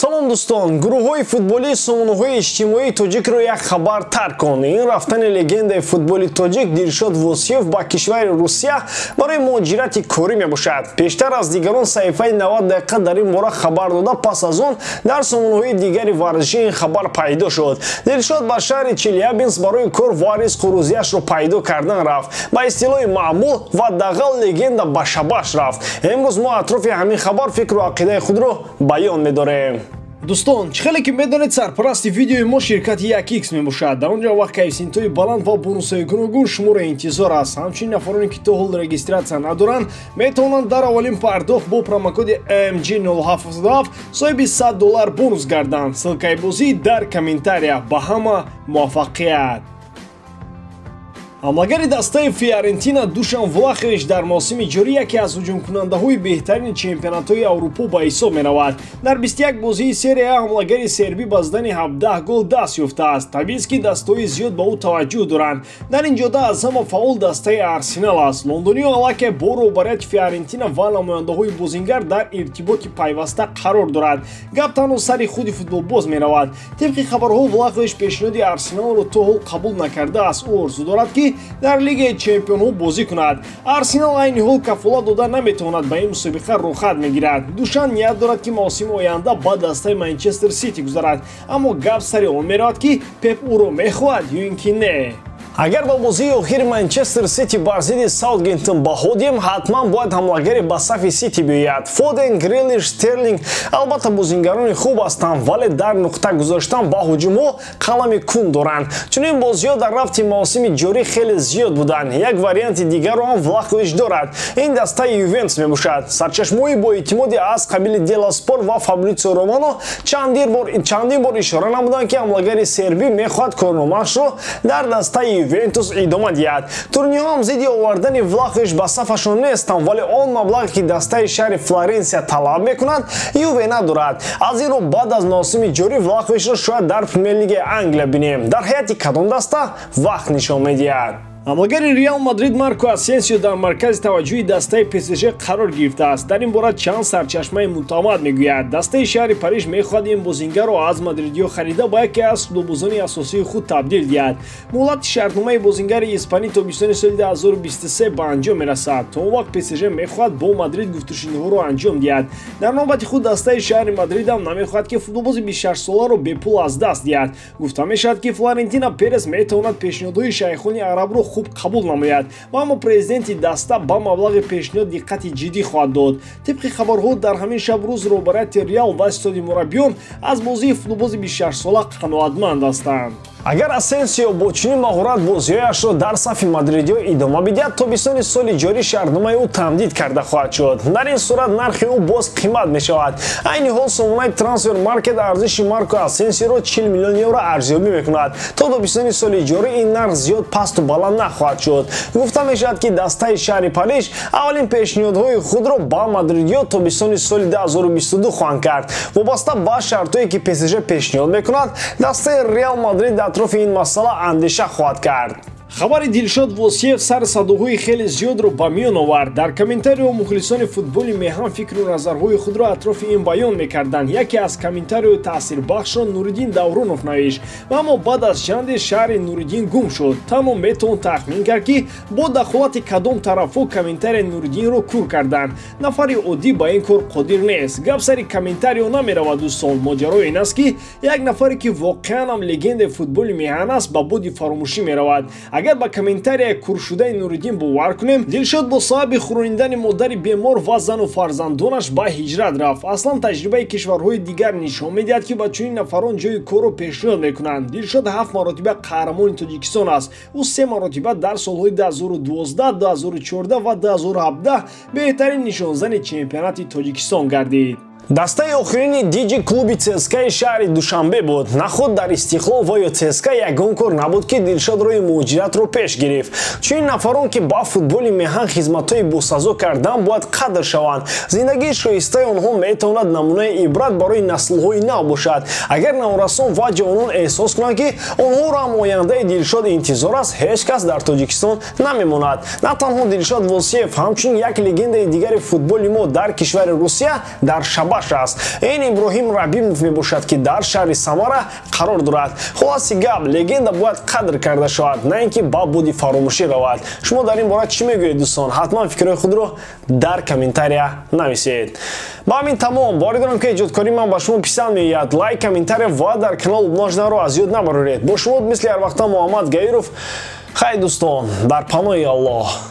Салом дӯстон, гурӯҳҳои футболии сомонаҳои иҷтимоии тоҷикро як хабар тарк кун. Ин рафтани легендаи футболи тоҷик Дилшод Восиев ба кишвари Русия барои муҳоҷирати корӣ мебошад. Пештар аз дигарон саҳифаи 90 дақиқа дар ин бора хабар дода, пас аз он дар сомонаҳои дигари варзишӣ ин хабар пайдо шуд. Дилшод ба шаҳри Челябинск барои кор ва ризқу рӯзияшро пайдо кардан рафт. Ба истилоҳи маъмул ва дағал легенда ба шабаш рафт. Имрӯз мо атрофи ҳамин хабар фикру ақидаи худро баён медорем. Дӯстон, чӣ хеле ки медонед, сарпарасти видеои мо ширкати 1x мебошад. Дар он ҷо вақт коэффисиентҳои баланд ва бонусҳои гуногун шуморо интизор аст. Ҳамчунин нафароне ки то ҳол регистратсия надоранд, метавонанд дар аввалин пардохт бо промокоди MG0777 соҳиби $100 бонус гарданд. Ссылкаи бозӣ дар комментария. Ба ҳама муваффақият! Ҳамлагари дастаи Фиорентина Душан Влахович дар мавсими ҷорӣ яке аз ҳуҷумкунандаҳои беҳтарини чемпионатҳои Аврупо ба ҳисоб меравад. Дар 21 бозии Серия А ҳамлагари сербӣ ба задани 17 гол даст ёфтааст. Табиист, ки дастаҳои зиёд ба ӯ таваҷҷӯҳ доранд. Дар ин ҷода аз ҳама фаъол дастаи Арсенал аст. Лондониҳо аллакай бо роҳбарияти Фиорентина ва намояндаҳои бозингар дар иртиботи пайваста қарор дорад. Гап танҳо сари худи футболбоз меравад. Тибқи хабарҳо, Влахович пешниҳоди Арсеналро то ҳол қабул накардааст. Ӯ орзу дорад, ки дар Лигаи чемпионҳо бозӣ кунад. Арсенал айни ҳол кафолат дода наметавонад ба ин мусобиқа рӯхат мегирад. Душан ният дорад, ки мавсими оянда ба дастаи Манчестер Сити гузарад, аммо гап сари он меравад, ки Пеп ӯро мехоҳад ё ин ки не. Агар ба бозии охири Манчестер Сити бар зидди Саутгемптон баҳо диҳем, ҳатман бояд ҳамлагаре ба сафи Сити биёяд. Фоден, Грилиш, Стерлинг албатта бозингарони хуб ҳастанд, вале дар нуқта гузоштан ба ҳуҷумҳо қалами кун доранд. Чунин бозиҳо дар рафти мавсими ҷорӣ хеле зиёд буданд. Як варианти дигарро ҳам Влахович дорад. Ин дастаи Ювентус мебошад. Сарчашмаҳои боэътимоди аз қабили Дела Спорт ва Фабритсио Романо чандин бор ишора намуданд, ки ҳамлагари сербӣ мехоҳад корномаашро дар дастаи Ювентус идома диҳад. Турниҳо ҳам зидди овардани Влахович ба сафашон нестанд, вале он маблағе, ки дастаи шаҳри Флоренсия талаб мекунад, Юве надорад. Аз ин рӯ баъд аз мавсими ҷорӣ Влаховичро шояд дар Премер-лигаи Англия бинем. Дар ҳайати кадом даста вақт нишон медиҳад. Ҳамлагари Реал Мадрид Марко Асенсио дар маркази таваҷҷӯҳи дастаи ПСЖ қарор гирифтааст. Дар ин бора чанд сарчашмаи мӯътамад мегӯяд. Дастаи шаҳри Париж мехоҳад ин бозингарро аз мадридиҳо харида ба яке аз футболбозони асосии худ табдил диҳад. Муҳлати шартномаи бозингари испанӣ тобистони соли 2023 ба анҷом мерасад. То он вақт ПСЖ мехоҳад бо Мадрид гуфтушуниҳоро анҷом диҳад. Дар навбати худ дастаи шаҳри Мадрид ҳам намехоҳад, ки футболбози 26-соларо бепул аз даст диҳад. Гуфта мешавад, ки Флорентина Перес метавонад пешниҳодҳои шайхони арабро хуб қабул намояд, ва аммо президенти даста ба маблағи пешниҳод диққати ҷиддӣ хоҳад дод. Тибқи хабарҳо, дар ҳамин шаб рӯз роҳбарияти Реал ва истоди мураббиён аз бозии футболбози 26-сола қаноатманд ҳастанд. Агар Асенсио бо чунин маҳорат бозиҳояшро дар сафи мадридиҳо идома бидиҳад, тобистони соли ҷорӣ шартномаи ӯ тамдид карда хоҳад шуд. Дар ин сурат нархи ӯ боз қимат мешавад. Айни ҳол сомонаи Трансфер Маркет арзиши Марко Асенсиоро 40 миллион евро арзёбӣ мекунад. То тобистони соли ҷорӣ ин нарх зиёд пасту баланд нахоҳад шуд. Гуфта мешавад, ки дастаи шаҳри Париж аввалин пешниҳодҳои худро ба мадридиҳо тобистони соли 2022 хоҳанд кард. Вобаста ба шартҳое, ки ПСЖ пешниҳод мекунад, дастаи Реал Мадрид атрофи ин масъала андеша хоҳад кард. Хабари Дилшод Восиев сар садоҳои хеле зиёдро ба миён овард. Дар комментариҳо мухлисони футболи меҳан фикру назарҳои худро атрофи ин баён мекарданд. Яке аз комментариҳои таъсирбахшро Нуриддин Давронов навишт, ва аммо баъд аз чанде шаҳри Нуриддин гум шуд. Танҳо метавон тахмин кард, ки бо дахолати кадом тарафҳо комментарияи Нуриддинро кур карданд. Нафари оддӣ ба ин кор қодир нест. Гап сари комментариҳо намеравад, дӯстон. Моҷаро ин аст, ки як нафаре, ки воқеан ҳам легендаи футболи меҳан аст, ба боди фаромӯшӣ меравад. Агар ба комментарияи куршудаи Нуриддин бовар кунем, Дилшод бо сабаби хӯронидани модари бемор ва зану фарзандонаш ба ҳиҷрат рафт. Аслан таҷрибаи кишварҳои дигар нишон медиҳад, ки ба чунин нафарон ҷои корро пешниҳод мекунанд. Дилшод 7 маротиба қаҳрамони Тоҷикистон аст. Ӯ 3 маротиба дар солҳои 2012, 2014 ва 2017 беҳтарин нишонзани чемпионати Тоҷикистон гардид. Дастаи охирини диҷи клуби ЦСКАи шаҳри Душанбе буд. Наход дар Истиқлол ва ё ЦСКА ягон кор набуд, ки Дилшод роҳи муҳоҷиратро пеш гирифт. Чунин нафарон, ки ба футболи меҳан хизматҳои босазо кардан, бояд қадр шаванд. Зиндагии шоистаи онҳо метавонад намунаи ибрат барои наслҳои нав бошад. Агар наврасон ва ҷавонон эҳсос кунанд, ки онҳоро ҳам ояндаи Дилшод интизор аст, ҳеҷ кас дар Тоҷикистон намемонад. На танҳо Дилшод Восиев, ҳамчунин як легендаи дигари футболи мо дар кишвари Русия дар шабаш таъсирбахш аст. Ин Иброҳим Рабимов мебошад, ки дар шаҳри Самара қарор дорад. Хулоси гап, легенда бояд қадр карда шавад, на ин ки ба буди фаромӯшӣ равад. Шумо дар ин бора чӣ мегӯед, дӯстон? Ҳатман фикрҳои худро дар комментария нависед. Ба ҳамин тамом. Боварӣ дорам, ки эҷодкории ман ба шумо писанд меояд. Лайк, комментария ва дар канал обуна шуданро аз ёд набароред. Бо шумо мисли ҳар вақта Муҳаммад Гаиров. Хай, дӯстон, дар паноҳи Аллоҳ.